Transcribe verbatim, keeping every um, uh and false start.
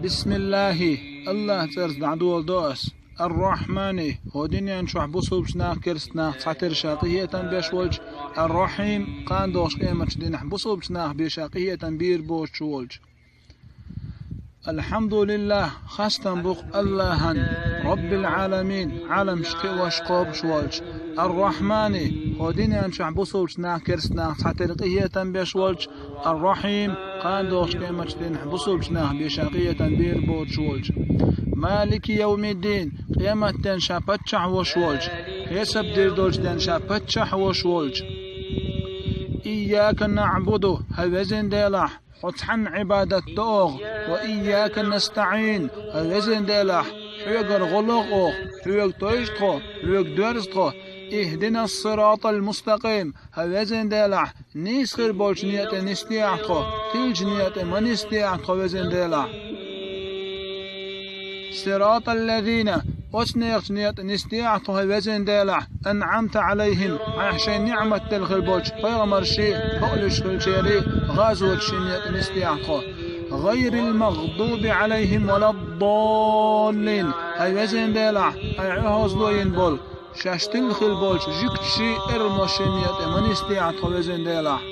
Бисмиллахи, Аллахь цӀарца дӀадоладо ас. Ар-Рахьмани, хӀо динен чохь бусулбачу нах, керста нах цхьатера ша къинхетам беш волчу, Ар-Рахьим, кхандогӀуш къематчу динахь бусулбачу нах бен ша къинхетам бийр боцуш волчу. Алхьамдулиллах, хастам бу-кх Аллахьан, Раббил Ӏаламин, Ӏаламаш кхиош кхобуш волчу, Ар-Рахьмани, хӀо динен чохь бусулбачу нах, керста нах цхьатера къинхетам беш волчу, Ар-Рахьим, кхандогӀуш къематчу динахь бусулбачу нах бен ша къинхетам бийр боцуш волчу. Малики йовмиддин, къематден ша паччахь вош волчу, хьесап дийр долчу ден ша паччахь вош волчу. Ийяка наӀбуду, хӀай везан Делахь, хьо цхьанна Ӏибадат до оха, ва ийяка настаӀин, хӀай везан Делахь, хьоьгара гӀо ло оха, хьоьга товш тхо, хьоьга доьрзу тхо, ихдинас-сиратал мустакъим, хӀай везан Делахь, нийса хир болчу некъа тӀе нисде ахь тхо, тилчу некъа тӀе ма нисде ахь тхо, везан Делахь. Сиратал лазина, оцу нехан некъа тӀе нисде ахь тхо, хӀай везан Делахь, анӀамта Ӏалайхим, Ахь шайн ниӀмат делла хир болчу пайхамарший, бакълуьйш хилчерий, гӀазоташний некъа тӀе нисде ахь тхо. Гъайрил магъдуби Ӏалайхим валаддаллин, хӀай везан Делахь, Ахь Ӏехозло йина болу, шаьш тилла хила болчу жуьгташий, эрмошний некъа тӀе ма нисде ахь тхо, везан Делахь.